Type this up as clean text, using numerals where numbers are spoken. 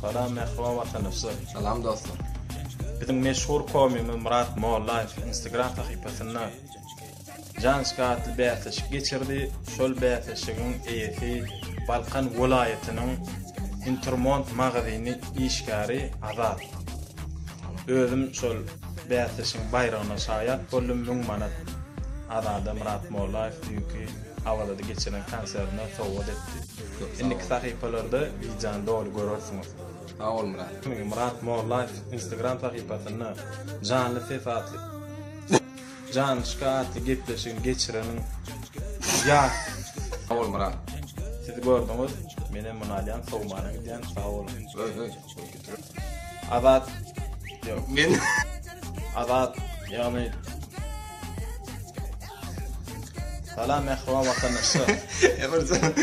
Salam mähriban watandaşlar. Salam dostlar. Biziň meşhur komimiz Myrat Mollaýew Instagram sahypasynda Jançka atly bäsleşik geçirdi. Şol bäsleşigiň eýesi Balkan welaýatynyň Intermont magazyny işgäri Azat. Özüm şol bäsleşigiň baýragyna şaýat boldum, 1000 manat Azada Myrat Mollaýew düýnki Awazada geçiren konsertinde sowgat etdi. Indiki sahypalarda wideony doly görersiňiz. Sag bol Myrat. Myrat Mollaýew Instagram sahypasynda Janly ses atly Janyşka atly gepleşigini geçireniň ýa. Sag bol Myrat. Siz gördüňiz, menem muny alýan, sowmana gidýän, sag boluň. Öý öý. Azat ýok. Men Azat ýagny Salam mähriban watandaşlar. Emirjan.